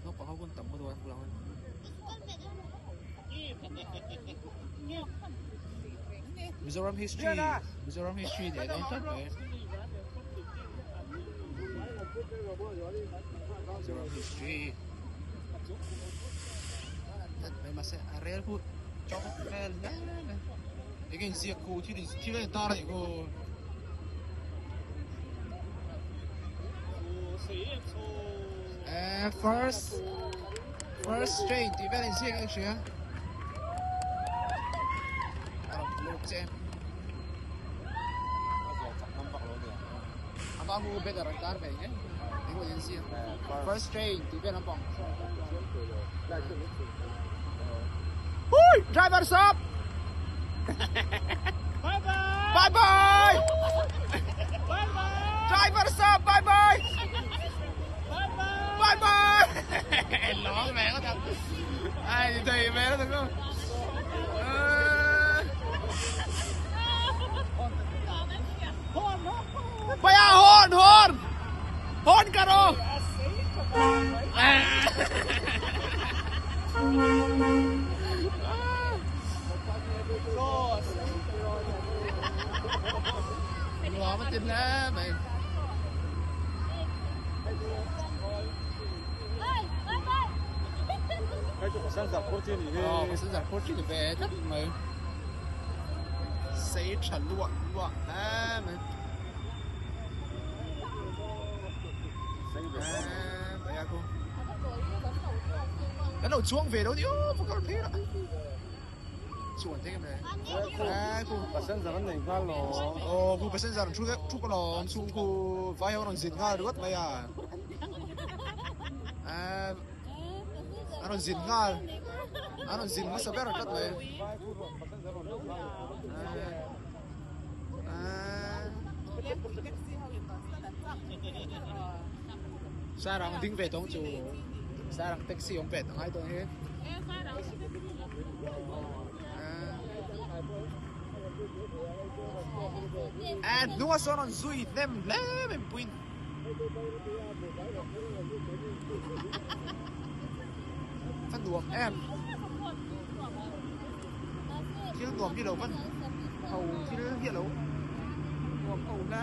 Naupang ho hun tam maw dawn bulah hian. Mizoram history Mizoram history leh dawn tlat mai. Mizoram history tlat mai mahse a rel khu chawk vel hle mai. Enge inziak khu thil thil a intar a nih khu. Eh first first train tih vel a inziak a hria. A rawn lut che. A va hu banner an tar ve nge. Eng emaw inziak. First train tih vel lampang. Hui! Driver stop! Bye bye! Bye bye! Bye bye! Driver stop! Bye bye! Bye bye! Bye bye! Lawng ve ngawt ang. Ai thei ve ngawt ang. Bhaiya horn horn! Horn karo! Nuam a ti hle mai. Aw passenger phur chi ni ve tlat mai. Sei tha luah luah hle mai. Kan lo chuang ve lo ni aw va kal phei la chuan thei em le Passenger an nei nghal lo aw khu passenger an thu thup alawm chung khu vai ho rawn zin nghal ringawt mai a an rawn zin nghal an rawn zin hmasa ber tlat mai. Sarang ding ve tawng chu sarang taxi awm ve ta ngai dawn hi. A hnungah sawn rawn zui hnem hle mai mipui. A nuam em. Thil nuam hi lo van ho thil hi a lo nuam ho hle.